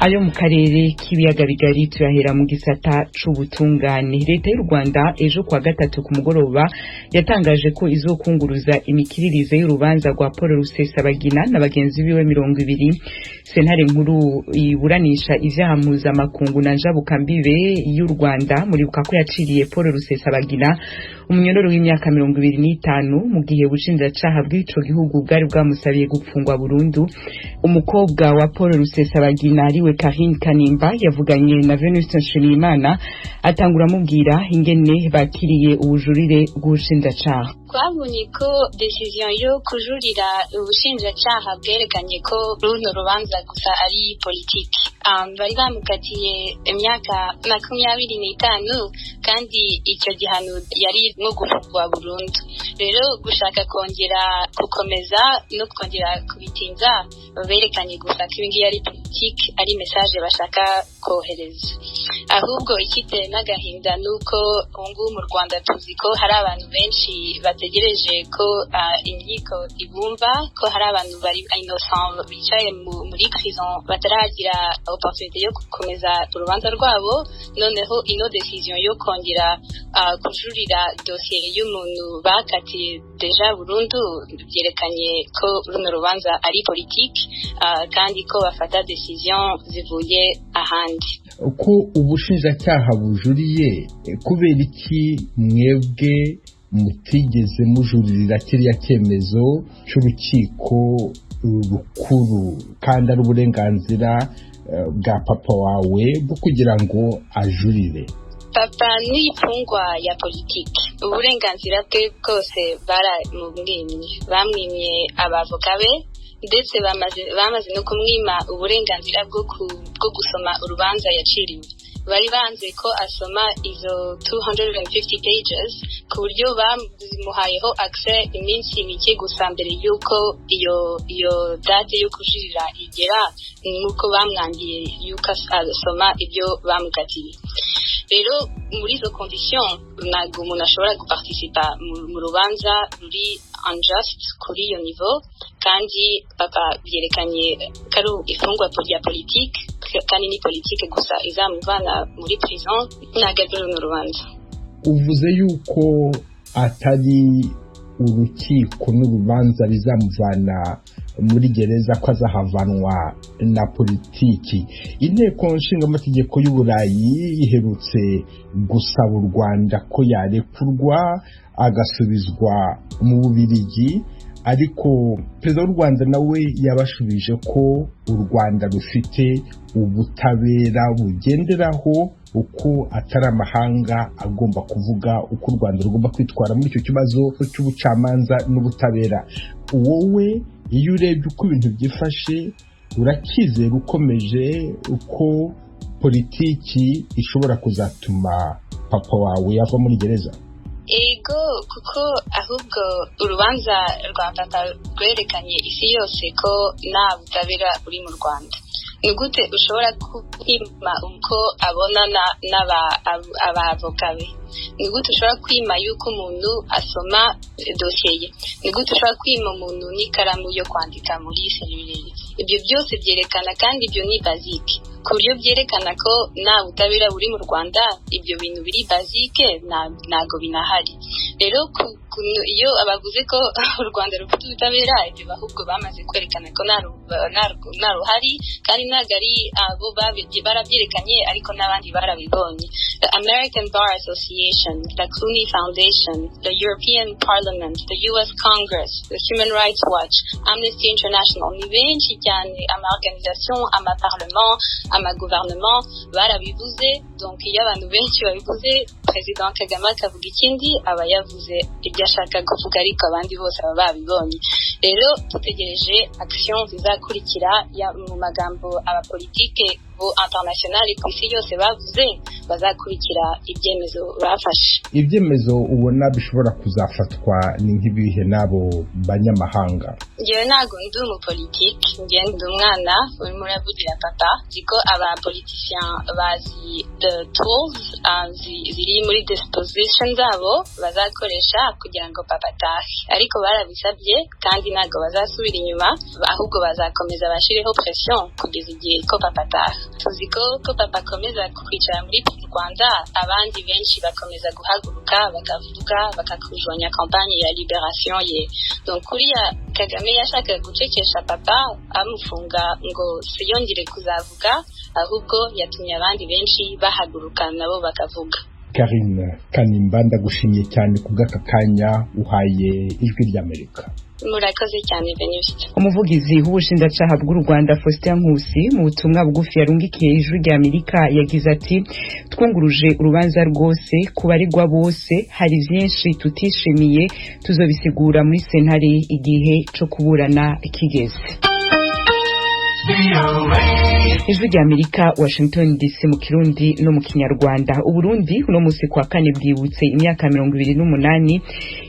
Ayo mu karere k'ibiyaga bigari tuyahera mu gisata c'ubutungane. Leta y'u Rwanda ejo kwa gatatu ku mugoroba yatangaje ko izokunguruza imikiririze y'urubanza rwa Paul Rusesabagina na bagenzi biwe 20. Sentare nkuru iburanisha ivyaha mpuzamakungu na njabukambibe y'u Rwanda, muribuka ko yaciriye Paul Rusesabagina umunyororo w'imyaka 25, mu gihe ubushinjacaha bw'ico gihugu bwari bwamusabiye gupfungwa burundu. Umukobwa wa Paul Rusesabagina, ariwe Carine Kanimba, yavuganye na Venuste Nshimiyimana, atangura amubwira ingene bakiriye ubujurire bw'ubushinjacaha. Twabonye ko décision yo kujurira, ubushinjacaha bwerekanye ko runo rubanza gusa ari politiki. Bari bamukatiye imyaka 25, kandi icyo gihano yari nko gufungwa burundu. Rero gushaka kongera gukomeza no kongera kubitinza, berekanye gusa ko ibingibi ari politiki, ari message bashaka kohereza. Ahubwo ikiteye n'agahinda ni uko ubungubu mu Rwanda tuzi ko hari abantu benshi bategereje ko inkiko ibumva, ko hari abantu bari innocent bicaye muri prison bataragira opportunité yo gukomeza urubanza rwabo. Noneho ino décision yo kongera kujurira dosiye y'umuntu bakatiye déjà burundu byerekanye ko runo rubanza ari politiki, kandi ko bafata décision zivuye ahandi. Ko ubushinjacyaha bujuriye, kubera iki mwebwe mutigeze mujuririra kiriya cyemezo cy'urukiko rukuru, kandi ari uburenganzira bwa papa wawe bwo kugira ngo ajurire? Papa ni imfungwa ya politiki. Uburenganzira bwe bwose baramumwimye. Bamwimye abavoka be, ndetse bamaze no kumwima uburenganzira bwo gusoma urubanza yaciriwe. Bari banze ko asoma izo 250 pages, ku buryo bamuhayeho accès iminsi mike gusa mbere y'uko iyo date yo kujurira igera, nk'uko bamwangiye y'uko asoma ibyo bamukatiye. Rero muri izo condition, ntabwo umuntu ashobora guparticipa mu rubanza ruri unjust kuri iyo niveau. Kandi papa byerekanye ko ari ifungwa rya politike, kandi ni politike gusa izamuvana muri prison, ntabwo ari runo rubanza. Uvuze yuko atari urukiko n'urubanza bizamuvana muri gereza, ko azahavanwa na politiki. Inteko nshingamategeko y'Uburayi iherutse gusaba u Rwanda ko yarekurwa agasubizwa mu Bubirigi, ariko perezida w'u Rwanda nawe yabashubije ko u Rwanda rufite ubutabera bugenderaho, uko atari amahanga agomba kuvuga uko u Rwanda rugomba kwitwara muri icyo kibazo cy'ubucamanza n'ubutabera. Wowe iyo urebye uko ibintu byifashe, urakizera ukomeje uko politiki ishobora kuzatuma papa wawe yava muri gereza? Ego, kuko ahubwo urubanza rwa papa rwerekanye isi yose ko nta butabera buri mu Rwanda. Ni gute ushobora kwima uko abona n'abavoka be? Ni gute ushobora kwima yuko umuntu asoma dosiye ye? Ni gute ushobora kwima umuntu n'ikaramu yo kwandika muri cellule ye? Ibyo byose byerekana, kandi ibyo ni basique, ku buryo byerekana ko nta butabera buri mu Rwanda. Ibyo bintu biri basique ntabwo binahari. Rero iyo abavuze ko u Rwanda rufite ubutabera, ibyo ahubwo bamaze kwerekana ko nta ruhari. Kandi ntabwo ari abo barabyerekanye, ariko n'abandi barabibonye: the American Bar Association, the Clooney Foundation, the European Parliament, the US Congress, the Human Rights Watch, Amnesty International. Ni benshi cyane, ama organisation, ama parlement, ama gouvernement barabivuze. Donc iyo abantu benshi babivuze, President Kagame akavuga ikindi, aba yavuze ibyo ashaka kuvuga, ariko abandi bose baba babibonye. Rero dutegereje action zizakurikira mu magambo abapolitike bo international ku isi yose bavuze, bazakurikira ibyemezo bafashe. Ibyemezo ubona bishobora kuzafatwa ni nk'ibihe n'abo banyamahanga? Ngewe ntabwo ndi umupolitike, ngewe ndi umwana urimo uravugira papa. Nzi ko abapolitician bazi the tools ziri muri disposition zabo bazakoresha kugira ngo papa atahe, ariko barabisabye kandi ntabwo bazasubira inyuma, ahubwo bazakomeza bashireho pression kugeza igihe ko papa ataha. Tuzi ko papa akomeza kwicara muri Rwanda, abandi benshi bakomeza guhaguruka bakavuga, bakakurwanya kampanye ya liberation ye. Donc kuriya Kagame yashakaga gucecesha papa amufunga ngo siyongere kuzavuga, ahubwo yatumye abandi benshi bahaguruka nabo bakavuga. Karine Kanimba, ndagushimiye cyane kubw'aka kanya uhaye Ijwi ry'Amerika. Murakoze cyane Venuste. Umuvugizi w'ubushinjacaha bw'u Rwanda Faustin Nkusi mu butumwa bugufi yarungikiye Ijwi ry'Amerika yagize ati: twunguruje urubanza rwose ku baregwa bose, hari byinshi tutishimiye, tuzobisigura muri sentare igihe co kuburana kigeze. Ijwi ry'Amerika, Washington DC, mu Kirundi no mu Kinyarwanda. Uburundi uno musi kwa kane bwibutse imyaka 28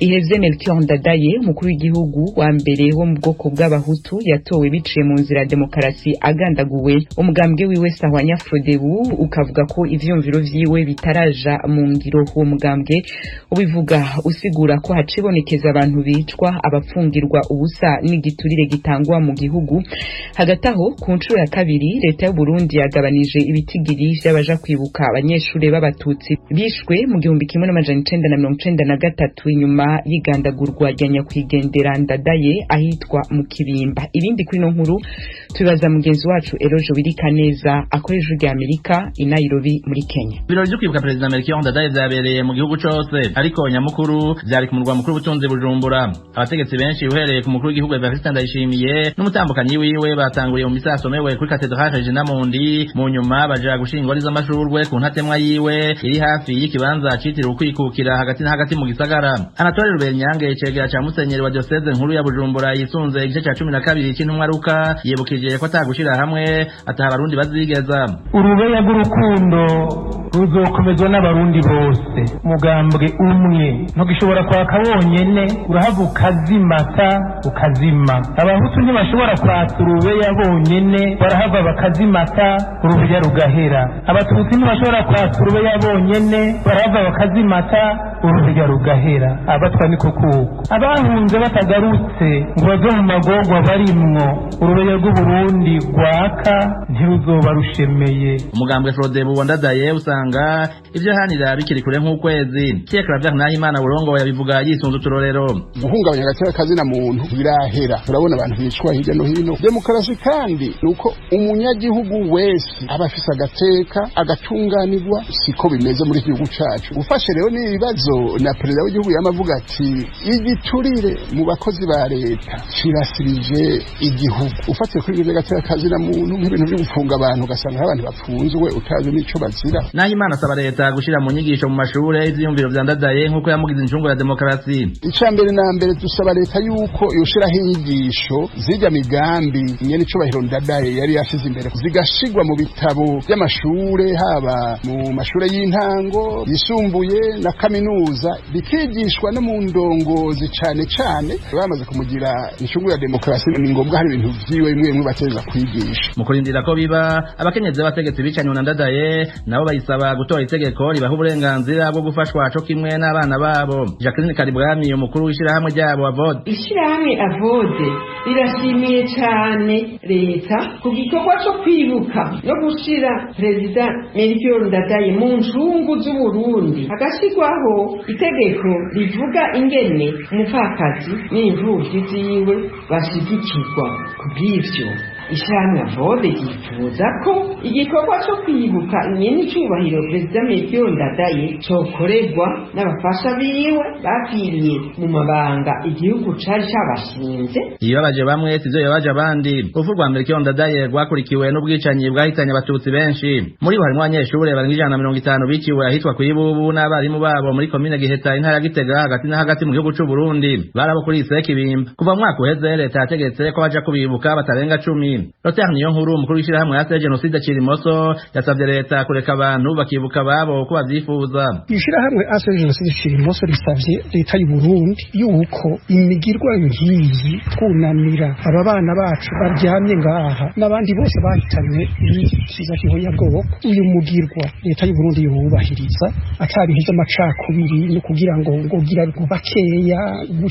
iheze Melchior Ndadaye, umukuru w'igihugu wa mbere wo mu bwoko bw'Abahutu yatowe biciye mu nzira ya demokarasi, agandaguwe. Umugambwe wiwe Sahwanya Frodebu ukavuga ko ivyumviro vyiwe bitaraja mu ngiro. Uwo mugambwe ubivuga usigura ko hacibonekeza abantu bicwa, abapfungirwa ubusa n'igiturire gitangwa mu gihugu. Hagati aho, ku nshuro ya kabiri, leta y'u Burundi yagabanije ibitigiri vy'abaja kwibuka abanyeshure b'Abatutsi bishwe mu 1993 inyuma y'igandagurwa rya nyakwigendera Ndadaye ahitwa mu Kibimba. Ibindi kuri no nkuru tubibaza mugenzi wacu Eloge Wirikaneza akoresha Ijwi rya Amerika i Nairobi muri Kenya. Ibirori vyo kwibuka Perezida Melchior Ndadaye vyabereye mu gihugu cose, ariko nyamukuru vyari ku murwa mukuru w'ubutunzi Bujumbura. Abategetsi benshi uhereye ku mukuru w'igihugu Evariste Ndayishimiye n'umutambukanyi wiwe batanguriye mu misa yasomewe kuri Katedrale Regina Mundi, mu nyuma baja gushinga z'amashurwe ku ntatemwa yiwe iri hafi y'ikibanza citiriwe ukwikukira hagati na hagati mu gisagara. Anatole Rubernyange, icegera ca musenyeri wa diocese nkuru ya Bujumbura yisunze igice ca 12 c'intumwa Luka, yibukije ko atagushira hamwe ataha Abarundi bazigeza. Urubeya rw'urukundo ruzokomezwa n'Abarundi bose. Umugambwe umwe ntugishobora kwaka wonyene, urahava ukazimata ukazima. Abahutu ntibashobora kwatsa urubeya bonyene, barahava bakazimata urubeya rugahera. Abatutsi ntibashobora kwatsa urubeya bonyene, barahava bakazimata urubeya rugahera. Abatwa niko kuko abahunze batagarutse ngo bave mu magorwa barimwo, urubeya rw'Uburundi rwaka ntiruzoba rushemeye. Umugambwe Frodebu wandadaye usanga ivyo hanira bikiri kure nk'ukwezi. Pierre Claver Nahimana Burongo yabivuga yisunze uturorero. Guhungabanya agateka kazina muntu birahera, turabona abantu bicwa hirya no hino. Demokarasi kandi nuko umunyagihugu wese aba afise agateka agatunganirwa, siko bimeze muri gihugu cacu. Ufashe rero n'ibibazo na perezida w'igihugu yamavuga ati igiturire mu bakozi ba leta kirasirije igihugu. Ufatiye kuri ibyo by'agateka kazina muntu nk'ibintu byo gufunga abantu, ugasanga abantu bafunzwe utazi n'ico bazira. Nahimana asaba leta gushira mu nyigisho mu mashure ivyiyumviro vya Ndadaye nk'uko yamugize incungu ya demokarasi. Ica mbere na mbere dusaba leta yuko yoshiraho inyigisho zirya migambi nyene icubahiro Ndadaye yari yashize imbere, zigashigwa mu bitabo by'amashure, haba mu mashure y'intango, yisumbuye na kaminuza, bikigishwa no mu ndongozi cane cane bamaze kumugira incungu ya demokarasi. Ni ngombwa, hari ibintu vyiwe bimwe bimwe bateza kwigisha. Mu kurindira ko biba, abakenyezi b'abategetsi bicanywe na Ndadaye nabo bayisaba gutora itegeko ribaha uburenganzira bwo gufashwa co kimwe n'abana babo. Jacqueline Karibwami, umukuru w'ishirahamwe ryabo Avode. Ishirahamwe Avode rirashimiye cane leta ku gikorwa co kwibuka no gushira Perezida Melchior Ndadaye mu ncungu z'Uburundi, hagashirwaho itegeko rivuga ingene umupfakazi n'imfuvyi ziwe bashigikirwa. Kubw'ivyo, ishirahamwe Avode ryifuza ko igikorwa co kwibuka nyene icubahiro Perezida Melchior Ndadaye cokorerwa n'abafasha biwe bapfiriye mu mabanga igihugu cari cabashinze. Ibibabaje bamwe sivyo bibabaje abandi. Urupfu rwa Melchior Ndadaye rwakurikiwe n'ubwicanyi bwahitanye Abatutsi benshi. Muri bo harimwo abanyeshure barenga 150 biciwe ahitwa kw'ibubu n'abarimu babo muri komine Giheta, intara ya Gitega, hagati na hagati mu gihugu c'u Burundi. Barabo kuri Kibimba. Kuva mu mwaka uheze leta yategetse ko baja kubibuka batarenga 10. Lothar Niyonkuru, umukuru w'ishirahamwe ya Jenoside Cirimoso, yasavye leta kureka abantu bakibuka babo uko bavyifuza. Ishirahamwe ase Jenoside Cirimoso risavye leta y'u Burundi yuko imigirwa nk'iyi twunamira aba bana bacu baryamye ngaha n'abandi bose bahitanywe n'ikiza cy'ihonyabwoko, uyu mugirwa leta y'u Burundi yubahiriza ata bintu vy'amacakubiri no kugira ngo gira bakeya.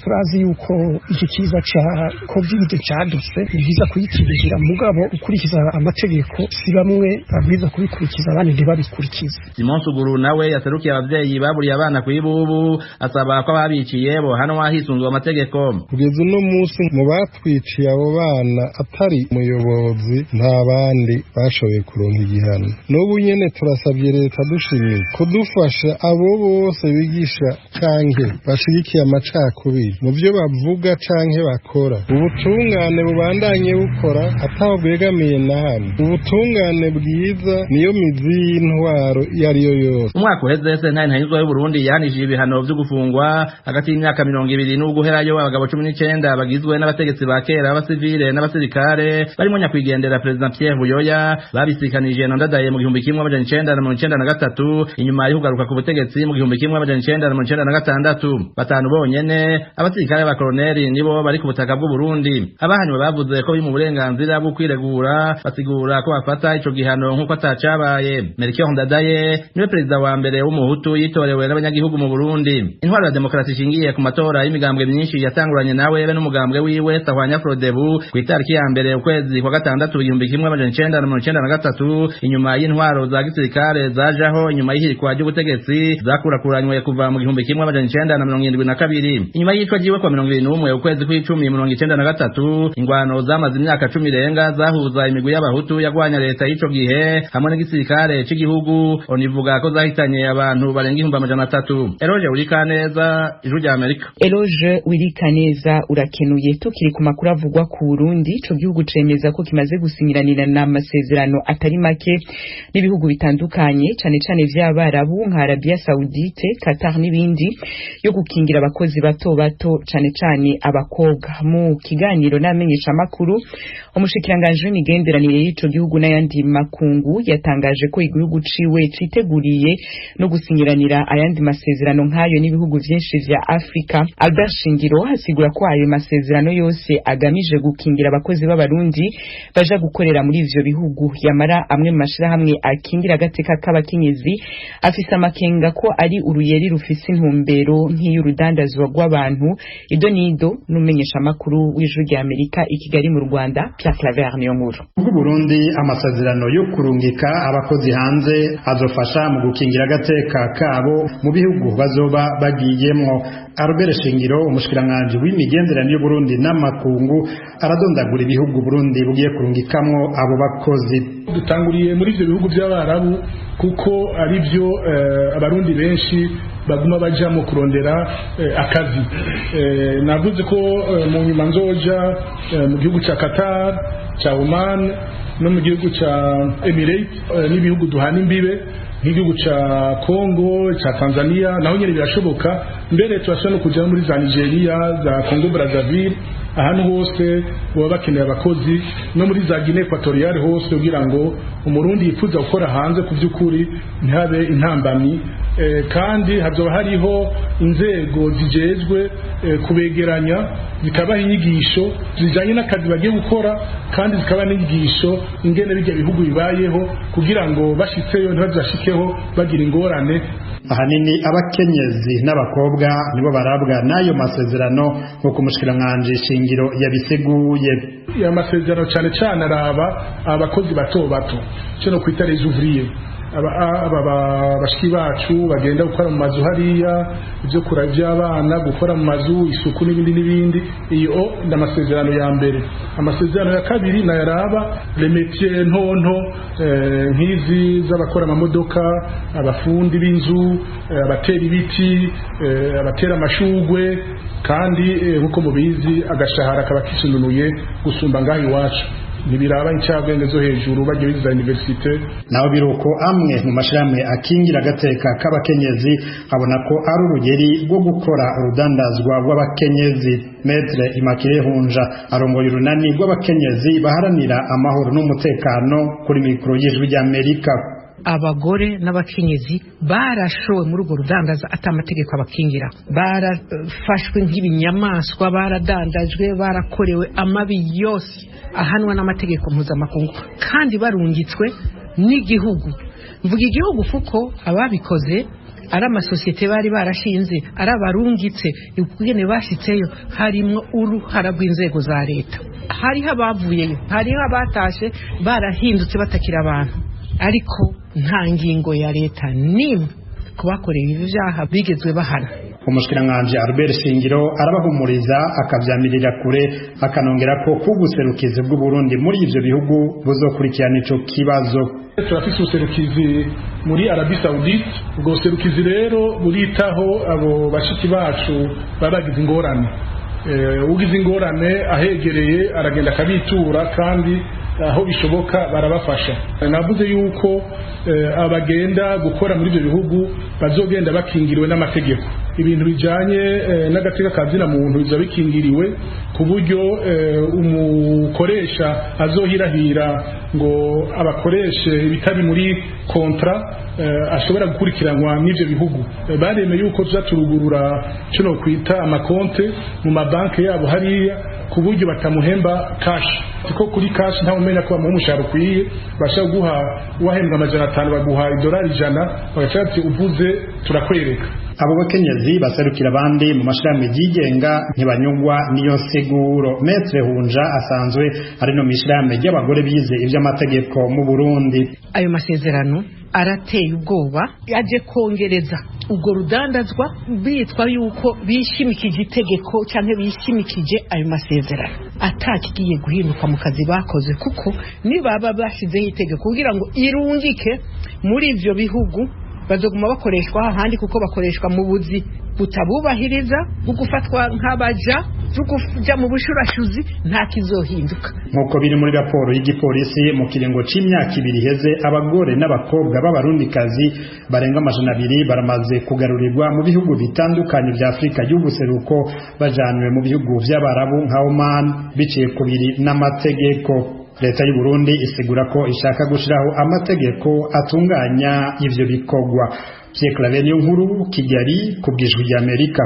Turazi yuko iki kiza ca Covid cadutse, ni vyiza kuyikingira. mugabo ukurikiza amategeko si bamwe babwiza kubikurikiza abandi ntibabikurikize. Simon Suguru nawe yaserukiye abavyeyi baburiye abana kw'ibubu asaba ko ababiciye bohanwa hisunzwe amategeko. Kugeza uno munsi mu batwiciye abo bana atari umuyobozi nta bandi bashoboye kuronka igihano. N'ubu nyene turasabye leta dushimiye kudufasha abo bose bigisha canke bashigikiye amacakubiri mu vyo bavuga canke bakora. Ubutungane bubandanye bukora ataho bwegamiye na hamwe. Ubutungane bwiza niyo mizi y'intwaro iyo ariyo yose. Umwaka uheze sentare ntahindwa y'u Burundi yahanishije ibihano vyo gufungwa hagati y'imyaka 20 n'uguherayo abagabo 19 bagizwe n'abategetsi ba kera b'abasivile n'abasirikare barimo nyakwigendera President Pierre Buyoya babisikanije na Ndadaye mu 1993 inyuma yo kugaruka ku butegetsi mu 1996. Batanu bonyene abasirikare ba koloneli nibo bari ku butaka bw'u Burundi. Abahanywe bavuze ko biri mu burenganzira bwo kwiregura, basigura ko bafata ico gihano nk'uko atacabaye. Melchior Ndadaye niwe perezida wa mbere w'umuhutu yitorewe n'abanyagihugu mu Burundi. Intwaro ya demokarasi ishingiye ku matora y'imigambwe myinshi yatanguranye nawe be n'umugambwe wiwe Sahwanya Frodebu ku itariki ya mbere ukwezi kwa gatandatu 1993 inyuma y'intwaro za gisirikare zajaho inyuma y'ihirikwa ry'ubutegetsi zakurakuranywe kuva mu 1972. Inyuma y'icwa ryiwe kwa 21 ukwezi kw'icumi 1993 ingwano zamaze imyaka 10 irenga zahuza imigwi y'abahutu yagwanya leta y'ico gihe hamwe n'igisirikare c'igihugu onivuga ko zahitanye abantu barenga 300,000. Eloge Wirikaneza, Ijwi rya Amerika. Eloge Wirikaneza urakenuye. Tukiri ku makuru avugwa ku Burundi, ico gihugu cemeza ko kimaze gusinyiranira n'amasezerano atari make n'ibihugu bitandukanye cane cane vy'abarabu nka Arabia Saoudite, Qatar n'ibindi yo gukingira abakozi bato bato cane cane abakobwa. Mu kiganiro n'amenyesha makuru umushikiranganji w'imigenderanire y'ico gihugu n'ayandi makungu yatangaje ko igihugu ciwe citeguriye no gusinyiranira ayandi masezerano nk'ayo n'ibihugu vyinshi vya Afrika. Albert Shingiro asigura ko ayo masezerano yose agamije gukingira abakozi b'abarundi baja gukorera muri ivyo bihugu. Yamara amwe mu mashirahamwe akingira agateka k'abakenyezi afise amakenga ko ari uruyeri rufise intumbero nk'iy'urudandazwa rw'abantu. Ido nido n'umenyesha makuru w'Ijwi rya Amerika i Kigali mu Rwanda, Pierre Claver Niyonkuru. Mu Burundi amasezerano yo kurungika abakozi hanze azofasha mu gukingira agateka kabo mu bihugu bazoba bagiyemwo. Albert Shingiro umushikiranganji w'imigenderanire y'u Burundi n'amakungu aradondagura ibihugu Burundi bugiye kurungikamwo abo bakozi. Dutanguriye muri ivyo bihugu by'abarabu kuko ari byo abarundi benshi baguma baja mu kurondera akazi. Navuze ko mu nyuma nzoja mu gihugu ca Qatar, ca Oman no mu gihugu ca Emirates n'ibihugu duhana imbibe nk'igihugu ca Congo, ca Tanzania, naho nyene birashoboka. Mbere turashobora no kuja muri za Nigeria, za Congo Brazzaville, ahantu hose baba bakeneye abakozi, no muri za Guinea Equatoriale hose, kugira ngo umurundi yifuza gukora hanze ku by'ukuri ntihabe intambamyi. Kandi hazoba hariho inzego zijejwe kubegeranya zikabaha inyigisho zijanye n'akazi bagiye gukora, kandi zikaba n'inyigisho ingene bijya bihugu bibayeho kugira ngo bashitseyo ntibazashikeho bagira ingorane. Ahanini abakenyezi n'abakobwa nibo barabwa n'ayo masezerano nk'uko umushikiranganji Shingiro yabisiguye. Ya masezerano cyane cyane araba abakozi bato bato, cyo no kwita les ouvriers, aba bashiki bacu bagenda gukora mu mazu hariya, ibyo kura by'abana, gukora mu mazu, isuku n'ibindi n'ibindi. Iyo ni amasezerano ya mbere. Amasezerano ya kabiri nayaraba les métiers ntonto, nk'izi z'abakora amamodoka, abafundi b'inzu, abatera ibiti, abatera amashugwe, kandi nk'uko mubizi agashahara kaba kisununuye gusumba ngaho iwacu. Ntibiraba incabwenge zo hejuru bagiye biza universite. Naho biruko amwe mu mashirahamwe akingira agateka k'abakenyezi abona ko ari urugeri rwo gukora urudandazwa rw'abakenyezi. Maître Immaculée Hunja arongoye urunani rw'abakenyezi baharanira amahoro n'umutekano kuri mikoro y'Ijwi ry'Amerika. Abagore n'abakenyezi barashowe muri urwo rudandaza ata amategeko abakingira, barafashwe nk'ibinyamaswa, baradandajwe, barakorewe amabi yose ahanwa n'amategeko mpuzamakungu, kandi barungitswe n'igihugu. Mvuga igihugu kuko ababikoze ari amasosiyete bari barashinze, ari abarungitse, ukugene bashitseyo harimwo uruhara rw'inzego za leta. Hariho abavuyeyo, hariho abatashe barahindutse batakira abantu, ariko nta ngingo ya leta n'imwe kubakorera ibyaha bigezwe bahana. Umushikiranganji Albert Shingiro arabahumuriza akavyamirira kure, akanongera ko kubuserukizi bw'u Burundi muri ivyo bihugu buzokurikirana ico kibazo. Turafise ubuserukizi muri Arabie Saoudite, ubwo buserukizi rero buritaho abo bashiki bacu baba bagize ingorane. Ugize ingorane ahegereye aragenda akabitura, kandi aho bishoboka barabafasha. Navuze yuko abagenda gukora muri ibyo bihugu bazogenda bakingiriwe n'amategeko. Ibintu bijanye n'agateka ka zina muntu biza bikingiriwe, ku buryo umukoresha azohirahira ngo abakoreshe ibitari muri kontra ashobora gukurikiranwa n'ivyo bihugu. Baremeye yuko tuzaturugurura kino kwita amakonte mu mabanki yabo hariya, ku buryo batamuhemba cash, kuko kuri cash ntawe umenya ko bamuha umushahara ukwiye. Bashaka guha uwahembwa 500 baguha $100, bagaca bati uvuze turakwereka. Abo bakenyezi baserukira abandi mu mashirahamwe yigenga ntibanyugwa niyo nsiguro. Maître Hunja asanzwe ari no mw'ishirahamwe ry'abagore bize ivy'amategeko mu Burundi. Ayo masezerano arateye ubwoba, aje kongereza ubwo rudandazwa bitwa yuko bishimikije itegeko cyangwa bishimikije ayo masezerano, atakigiye guhinduka mu kazi bakoze, kuko nibaba bashyizeho itegeko kugira ngo irungike muri ivyo bihugu bazoguma bakoreshwa ahandi, kuko bakoreshwa mu buzi butabubahiriza, bwo gufatwa nk'abaja, kuja mu bushurashuzi, nta kizohinduka. Nk'uko biri muri raporo y'igipolisi, mu kiringo c'imyaka 2 iheze, abagore n'abakobwa b'abarundikazi barenga 200 baramaze kugarurirwa mu bihugu bitandukanye vya Afrika y'ubuseruko, bajanywe mu bihugu vy'Abarabu nka Oman, biciye kubiri n'amategeko. Leta y'u Burundi isigura ko ishaka gushiraho amategeko atunganya ivyo bikorwa. Pierre Claver Niyonkuru, Kigali, ku bw'Ijwi ry'Amerika.